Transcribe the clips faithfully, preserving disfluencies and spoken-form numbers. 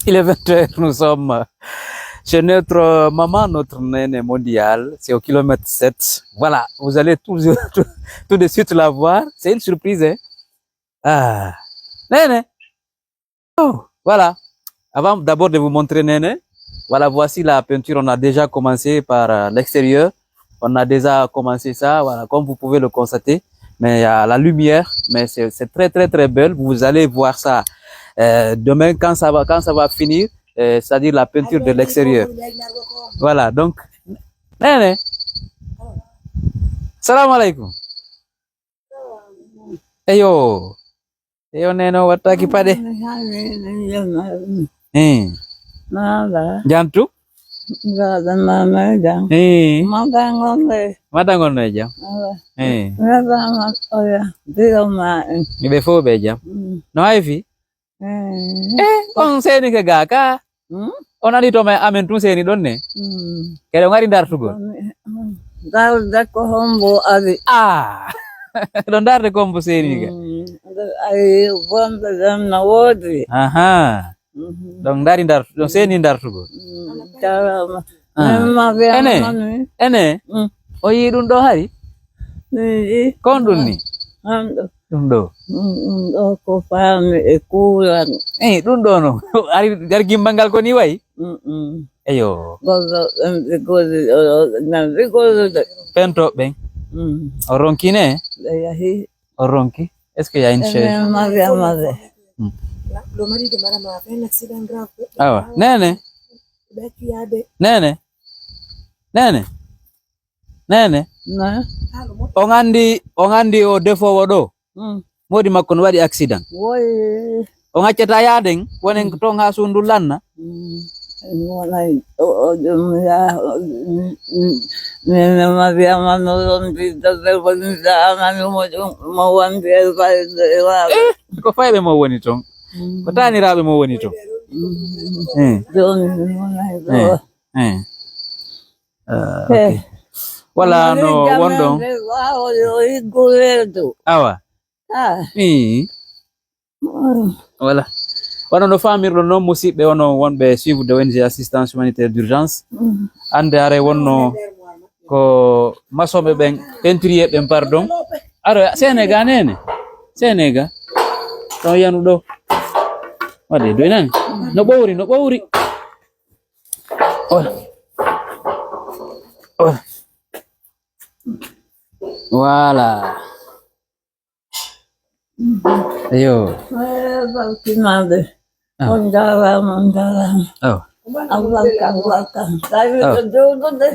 Il est vingt heures, nous sommes chez notre maman, notre néné mondiale. C'est au kilomètre sept. Voilà, vous allez tout, tout, tout de suite la voir. C'est une surprise, hein? Ah, néné. Oh, voilà. Avant d'abord de vous montrer néné, voilà, voici la peinture. On a déjà commencé par euh, l'extérieur. On a déjà commencé ça, voilà, comme vous pouvez le constater. Mais il y a la lumière, mais c'est c'est très, très, très belle. Vous allez voir ça euh, demain quand ça va, quand ça va finir, euh, c'est-à-dire la peinture de l'extérieur. Voilà, donc, néné. Salam alaikum. Eyo. Eyo, néné, o wattaaki paɗe. Eh. Mala. Jantu? Mala, mala, jam. Eh. Mala, ngonɗe. Mala, ngonɗe jam. Mala. Eh. Mala, ma, oya. Diga ma, eh. Ɓe fof ɓe jam. Mm. No hay fi? Eh. Eh, on seenike gaa ka? Hmm? On ari to ma amen tun seeni ɗon ne? Hmm. Kadi on ari dartugol? Hmm. Darde ko hombo ari? Ah! Ɗon darde ko hombo seeni ga? Hmm. Ay, bonɓe ɗon no woodi. Aha. Mhm. Ɗon dari dartu-, ɗon seeni dartugol? Hmm. Jarama. Ah. Min ma wiya ene, mami. Ene? Hmm. O yii ɗum ɗo hari? Mi yii. Ko on ɗum ni? An ɗo. Ɗum ɗo. Ɗum, ɗum ɗo ko faami e kuuran. Eh, ɗum ɗo no. Ari, ari gimbal ngal ko ni wayi? Mm, mm. Eyo. Goɗɗo ɓen ɓe golli, o, o, nan ɓe gollude. Pento ɓen. Mm. O ronki ne? Ɓe yahi. O ronki. Est-ce qu'il y a une chaise? Enen Mariama ɓe. Mm. Awa. Nene. Nene. Nene. Nene. Na? On andi, on andi o defoowo ɗo? Mm. Moodi makko no waɗi accident. Woy. On accata yaaden, wonen ton haa suudu lanna? Mm. En wonay, o, o, ɗum ya, o, mm, mm, Nene Mariama no wondi, debbo ni da anani mo ɗum, mo wondi e fayde e waaɓe. Eh, ko fayɓe mo woni ton. Mm. Ko taaniraaɓe mo woni ton. Mm. Eh. Jooni mi wonay ɗo. Eh, eh. Ah, eh. Ok. Wala no wonɗon. Awa. Ah. Ii. Mm. Wala. Wano no faamirɗon noon, musiɓɓe, onon wonɓe suivre de O N G Assistance Humanitaire d'Urgence. Mm. Annde haray wonno ko maçonɓe ɓen, peintrier ɓen, pardon. Aro, seene ga, nene. Seene ga. Ɗon yanu ɗo. Waɗi, doy nani. No ɓowri, no ɓowri. Voilà. Voilà. Voilà. Yo. Eh, barkinaaɓe. Ah. On njaaraama, on njaaraama. Oh. Albarka, albarka. Tawi ko juulude.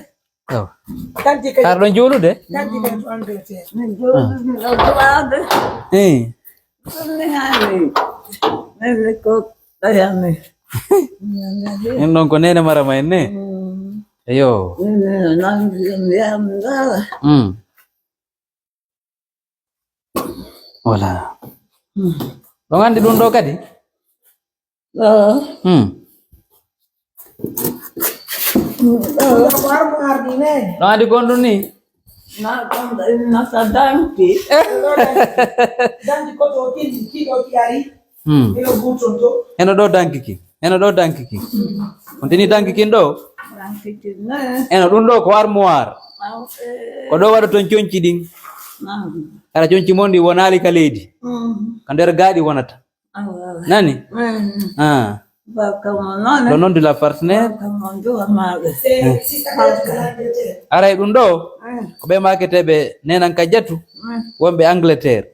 Oh. Har ɗon juulude? Mi juulude, miɗo du'aade. Eh. Ɗum mi haali. Nene ko ɗayami. En ɗon ko Nene Marama en ne? Mm. Eyo. Nene, nan, mi, mi, mi, Mm. Voilà. Hmm. Ɗon anndi ɗum ɗo kadi? Oo. Hmm. Oo. Ɗon anndi ko on ɗum ni? Na, ɗon ɗo ina sa danki. Danki ko to kin, ki ɗo ki ari. Hmm. Ino buton to. Eno ɗo danki ki. Eno ɗo danki ki. On tini danki kin ɗo? Danki kin, ne. Eno ɗum ɗo ko armoire. Ah, eh. Ko ɗo waɗoton conci ɗin. Naam. Hara conci mon ɗi wonaali ka leydi. Mm. Ka nder gaaɗi wonata. Ah, voilà. Nani? Mm. Ah. Barka mon noon. Ɗo noon de la partenaire. Barka mon duwa maaɓe. Eh. Barka. Aray ɗum ɗo, mm, ko ɓe maaketeeɓe Nenan Kajjatu, mm, wonɓe Angleterre.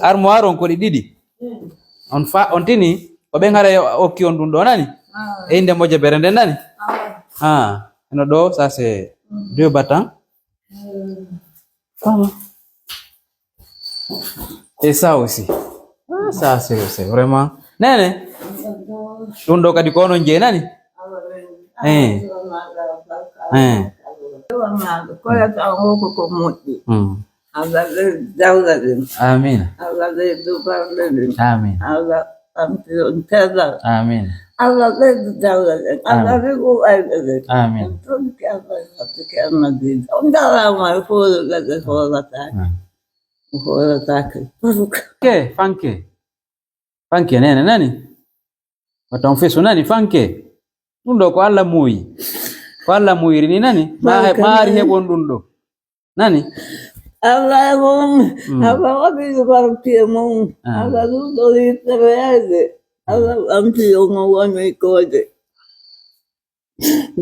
Armoire on ko ɗi ɗiɗi. On fa-, on tini, ko ɓen haray okki on ɗum ɗo, nani? Ah. E innde mojobere nden, nani? Ah. Ah, eno ɗo, ça c'est, mm, deux battants. Mm. Voilà. Et ça aussi. Ah, ça c'est, c'est vraiment. Nene, ɗum ɗo kadi ko onon jeyi, nani? Eh. Eh. Ko yata on ko ko moƴƴi. Mm. Allah ɓeydu dawla ɗin. Amiin. Allah ɓeydu barle ɗin. Amiin. Allah ɓamti on cellal. Amiin. Allah ɓeydu dawla ɗin. Allah, amiin, rigu ayɓe ɗin. Amiin. En tonki Allah, waɗde ke Annabiijo. On njaaraama e fooluɓe ɓe foolataake. Amiin. O foolataake. Ke, fanke. Fanke, nene, nani? Ko ton fesu nani fanke. Ɗum ɗo ko Alla muuyi. Ko Alla muuyiri ni nani. Maa he-, maa ari heɓon ɗum ɗo. Nani? Alla e won, Mm. Alla waɗi barke mum. Ah. Alla ɗum ɗo yittere yaade. Alla ɓanti yo mo woni koode.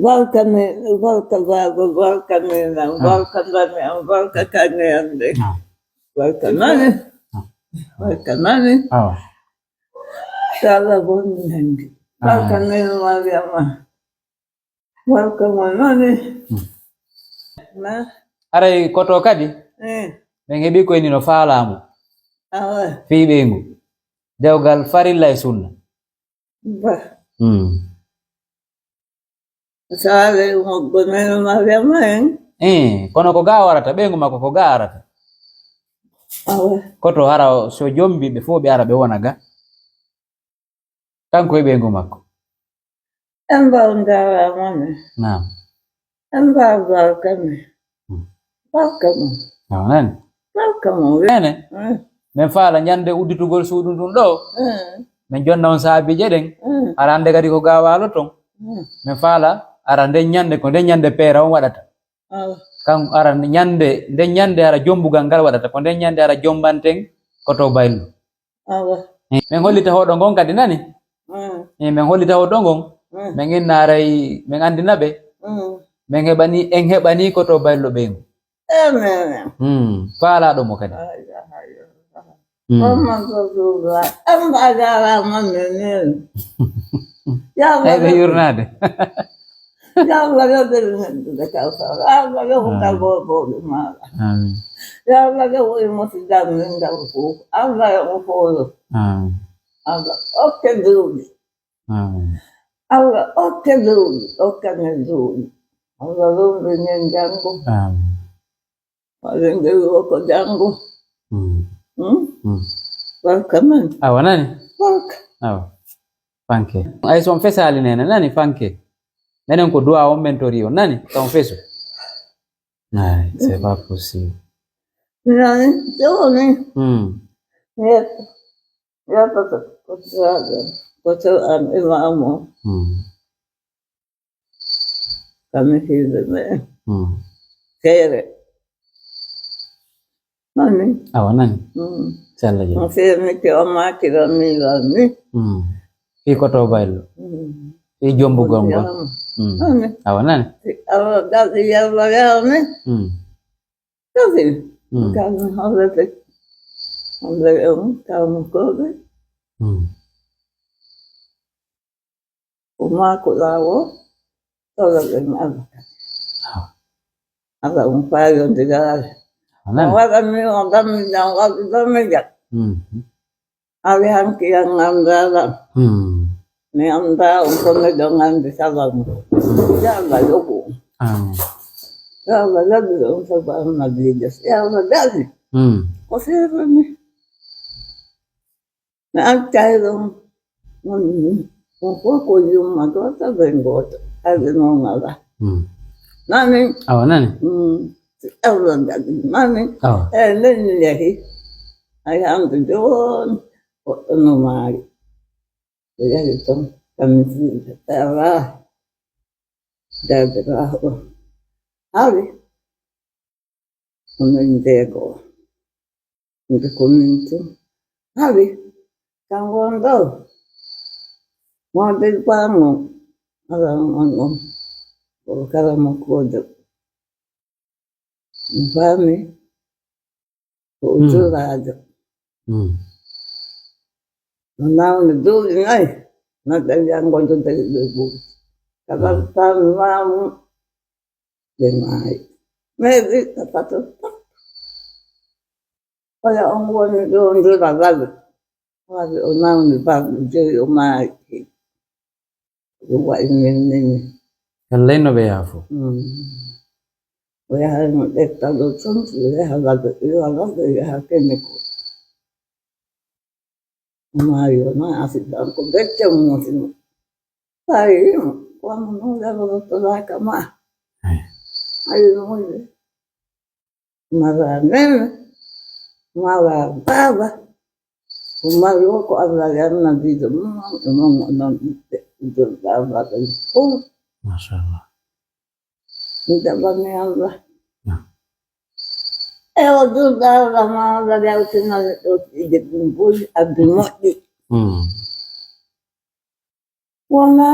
Barka ne, barka baaba, barka ne na, Ah. Barka bane am, barka kane am de. Ah. Barka nani. Ah. Barka nani. Ah. Sala bonni nandi. Ah. Barka ne Mariama. Barka mo nani. Hmm. Na. Aray koto kadi. Eh. Ɓen heɓi koy ni no faalaamu. Awa. Fii ɓeyngu. Dewgal farilla e sunna. Ba. Hmm. Saare mo goneno Mariama en. Eh, kono ko ga warata, ɓeyngu makko ko ga arata. Awa. Koto hara o, so jombi ɓe fof ɓe ara ɓe wona ga. Kanko e ɓeyngu makko. En mbaw ndaarama men. Naam. En mbaw barka men. Hmm. Barka mo. Awa nani. Barka mo. Ene. Hmm. Men faala ñande udditugol suudu ndun ɗo. Hmm. Men jonna on saabiije ɗen. Hmm. Ara hande kadi ko ga waalo ton. Hmm. Men faala ara nden ñande ko nden ñande peera on waɗata. Awa. Kan ara ñande, nden ñande ara jombugal ngal waɗata. Ko nden ñande ara jombanten ko to baylo. Awa. Eh, men hollita hoɗo ngon kadi nani. Mm. Eh, men hollita hoɗo ngon. Mm. Men innaray, men andina ɓe. Mm. Men heɓani, en heɓani ko to baylo ɓeyngu. Amen. Hmm. Faalaɗo mo kadi. Ayya, ayya. Hmm. Muhammad Rasulullah. An ba jarama men. Ya Ay, ɓe yurnaade. Yalla yoɓir men de kawsara. Yalla yoɓu ka bobo ma. Amin. Yalla yoɓu e musidal men ngal fof. Allah yoɓu fof. Amin. Allah okke duuɓi. Amin. Allah okke duuɓi, okke men duuɓi. Allah lumbi men janngo. Amin. Wala nde wo ko janngo. Mm. Hmm? Mm. Barka men. Awa nani? Barka. Awa. Fanke. Ay son fesali nene nani fanke. Menen ko du'a on men tori on nani? Ton fesu. Ay, c'est pas possible. Nani? Joni. Hmm. Yes. Yaltata ko siraaɓe, ko siraaɓe imaamu. Hmm. Kami fiiɓe ɓe. Hmm. Feere. Nani? Awa, nani? Hmm. Sella jam. Mo feernike o maakira miilan ni. Hmm. Fii ko to baylo. Hmm. Fii jombugol ngol. Jam. Hmm. Nani? Awa, nani? Si Alla daɗi yalla yawni. Hmm. Kasi, Mm. Kala hollete, hollete on, kala mo koɓe. Mm. Ko maako laawo, tolo ɓe mi Alla kadi. Ah. Alla on faayo ndigaare. Amen. On waɗa mi, on dammi jam, waɗi dammi jam. Mm. Awi hanki an anndaa lan. Hmm. Mi anndaa on ko miɗon anndi kala mo. Hmm. Yo Allah yoɓu. Amin. Yo Allah yoɓu on sabu Ahmadiijo. Yo Allah daɗi. Hmm. Ko feere mi. Mi accay ɗon. On, on fof ko yumma gooto, ɓen gooto. Haɗi noon alaa. Hmm. Nani? Awa, nani? Hmm. Si Allah daɗi. Nani? Awa. E nden yahi. Ay hannde jooni. Goɗɗo no maari. O yahi ton, kamitiiɓe, ɓe alaa. Jaabiraawo on. Hari. Onon jeego. Nde ko min tun. Hari. Kan won ɗo. Mo debbo an on. Ala on on. O kala mo koojo. Mi faami ko o Mm. julaajo. Mm. No nawni duuɓi nayi, no ɓe janngodo ɓe ɓe ɓuri. Kala Mm. faami maamu, ɓe maayi. Mais ɓiɗɗo pato pat, oya on woni ɗo ndura lalu. Waɗi o nawni balɗe jowi o maayi. Ɗum waɗi min nini. Lallay no ɓe yaafo. Mm. O yahay mo ƴetta ɗo tun, o yaha ladde, o yaha ladde, o yaha kene ko. O maayi o naa accident ko becce mo moti mo. Tawi mo, kono noon yalorottoɗaaka ma. Eh. Ayi no woni. Mara nene, mara baaba. Ko mari o ko Allah e Annabiijo mum e mon onon ɓiɓɓe julɓe Allah ɓen fow. Machallah. Mi jaɓani Allah. Naam. E o julɗo Allah ma Allah yawtina neɗɗo piiji ɗum boni addi moƴƴi. Mm. Wona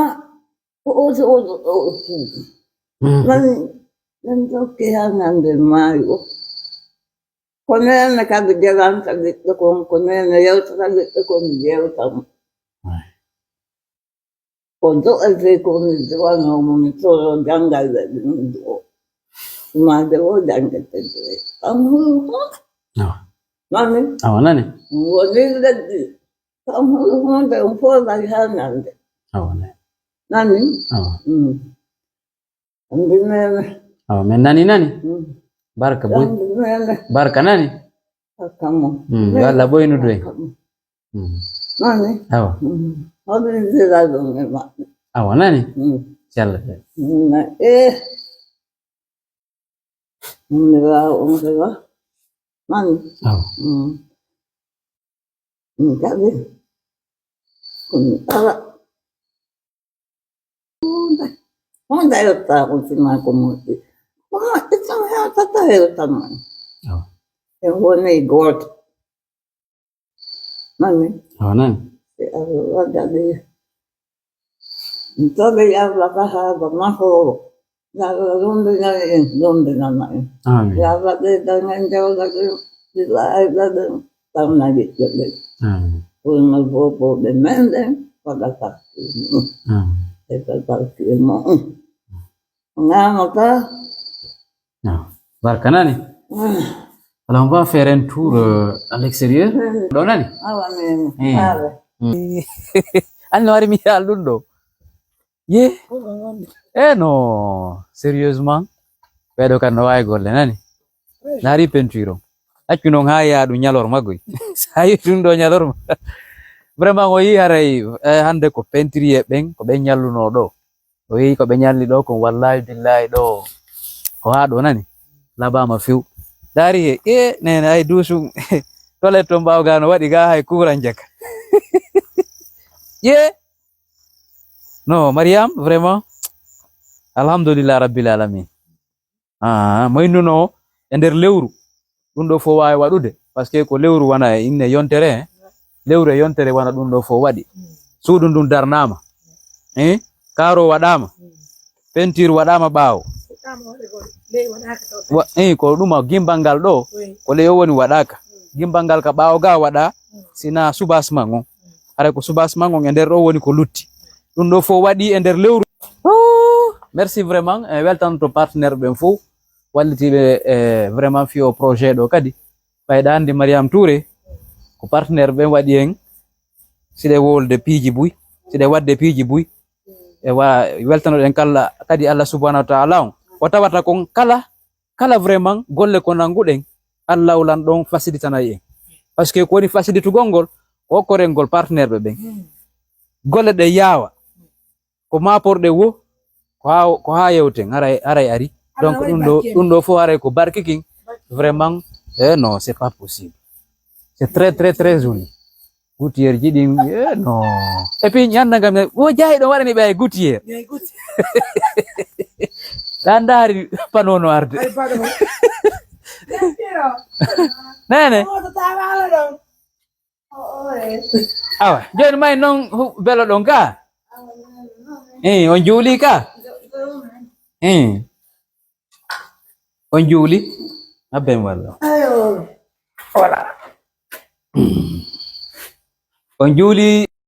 ko oto oto ɗo o suudu. Mm. Min, min jokki haa ñande maayo. Ko neene kadi gelanta ɓiɓɓe kon, ko neene yewtata ɓiɓɓe kon, mi yewta mo. Ay. Ko do'etee ko mi du'anoo mo, mi toro janngal ɓe ɗum du'o. Sumaade o janngete du'e. Amuru ko? Awa. Nani? Awa, nani? Woni leddi. Amuru hunde on fof lay haa ñande. Awa, nani? Nani? Awa. Mm. Anndi neene. Awa, men nani, nani? Mm. Barka boy. Anndi neene. Barka nani? Barka mo. Mm, yo Allah boynu du en. Barka mo. Mm. Nani? Awa. Mm. Hoɗo jira ɗum e maɓɓe. Awa, nani? Mm. Yalla. Mm, eh. Mm, mi waawa on heɓa. Nani? Awa. Mm. Mm, kadi. Ko mi ara. Hunde, hunde yottaa ko sinaa ko moƴƴi. Ko moƴƴi tan hewtata, hewtan mo. Awa. En wonii gooto. Nani? Awa, nani? Si Allah waɗi mi tawi Allah ka haaba mahoowo. Yo Allah lummbinana en, lummbinana en. Amin. Yo Allah ɓeydan en jawle ɗen, ɓiɓɓe ayɓe ɓen, tawna ɓiɓɓe ɓen. Amin. Wonno booboɓe men ɓen, waɗa barke e mu'un. Amin. Ɓeyda barke e mu'un. Ñaamata. Ah, barka nani? Ah. Alors, on va faire un tour, euh, à l'extérieur. Mm. Ɗo nani? Awa, nani? Eh. Awa. Mm. An no wari mi yaal ɗum ɗo. Ye? Ko ɗum woni? Eh, no, sérieusement. Ɓeɗo kan no waawi golle nani? Eh. Naari peinture on. Accu non haa yaa ɗum ñalorma goy. Sa yi ɗum ɗo ñalorma. Vraiment, o yi haray, eh, hannde ko peintrier ɓen, ko ɓen ñallunoo ɗo. O yehi ko ɓe ñalli ɗo kon, wallahi billahi ɗo ko haa ɗo nani labaama few. Daari he, e neene ay duusu toilet ton ɓaawo gaa no waɗi gaa hay kuuran jaka. Ye no Mariam, vraiment, alhamdulillah rabbil alamin. Ah, mo innunoo e nder lewru, ɗum ɗo fof waawi waɗude, parce que ko lewru wona e inne yontere, eh. Lewru e yontere wona ɗum ɗo fof waɗi. Suudu ndun darnaama, eh? Kaaro waɗaama, peinture waɗaama ɓaawo. Wa-, eh, ko ɗum o gimbal ngal ɗo, ko ley o woni waɗaaka. Gimbal ngal ka ɓaawo ga waɗa, sina soubassement on. Haray ko soubassement on e nder ɗo woni ko lutti. Ɗum ɗo fof waɗi e nder lewru. Oh, merci vraiment. Eh, weltanto partenaire ɓen fof. Wallitiiɓe, eh, vraiment fii o projet ɗo kadi. Ɓayɗa anndi Mariam Touré, ko partenaire ɓen waɗi en, siɗe wowlude piiji buy, siɗe waɗde piiji buy. E wa-, weltanoɗen kala kadi Allah subhanahu wa ta'ala on. O tawata kon kala, kala vraiment golle ko nannguɗen, Allah lan ɗon fasilitana en. Parce que ko woni fasilitugol ngol, ko okkorengol partenaire ɓe ɓen. Golle ɗe yaawa. Ko maaporɗe wo, ko haa, ko haa yewten, haray, haray ari. Donc, ɗum ɗo, ɗum ɗo fof haray ko barke kin. Vraiment, eh non, c'est pas possible. C'est très, très, très joli. Gouttière ji ɗin, eh non. Et puis, ñanda ngam, wo jaayi ɗon waɗani ɓe ay gouttière. Ɗa ndaari pano no arde. Nene. Awa, jooni may non hu-, belo ɗon ka? Eh, on juuli ka? Eh. On juuli? Abben walla. Voilà. On juuli?